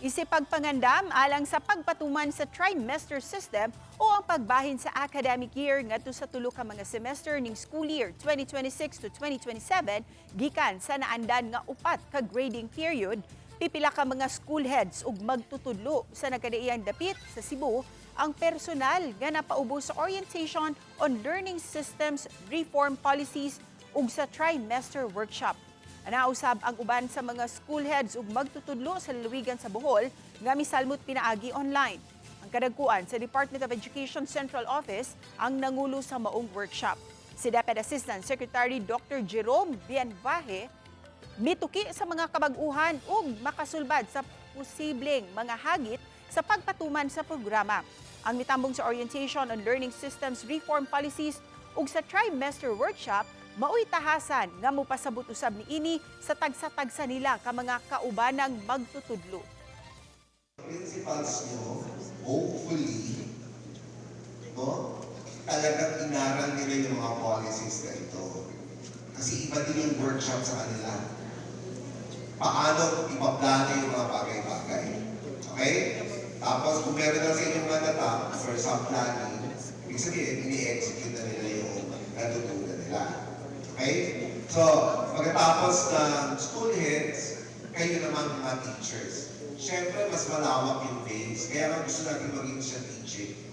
Isip pagpangandam alang sa pagpatuman sa trimester system o ang pagbahin sa academic year ngadto sa tulo ka mga semester ning school year 2026 to 2027 gikan sa naandan nga upat ka grading period, pipila ka mga school heads ug magtutudlo sa nagkadaiyang dapit sa Cebu ang personal nga napaubo sa orientation on learning systems reform policies ug sa trimester workshop. Nausab ang uban sa mga school heads ug magtutudlo sa lalawigan sa Bohol nga misalmot pinaagi online. Ang kadagkuan sa Department of Education Central Office ang nangulo sa maong workshop. Si DepEd Assistant Secretary Dr. Jerome Bienvaje mituki sa mga kabag-uhan ug makasulbad sa posibleng mga hagit sa pagpatuman sa programa. Ang mitambong sa orientation on learning systems reform policies ug sa trimester workshop maoy tahasan nga mopasabot usab niini sa tagsa-tagsa nila ka mga kaubanang magtutudlo. Principals nyo, hopefully, no, talagang inaral nila yung mga policies na ito. Kasi iba din yung workshop sa kanila. Paano ipaplano yung mga bagay-bagay. Okay? Tapos kung meron na sa inyong mga natap for some planning, ibig sabihin, ini-execute na nila yung natutunan nila. Okay? So, pagkatapos ng school heads, kayo naman mga teachers. Siyempre, mas malawak yung base. Kaya nga gusto natin maging strategic.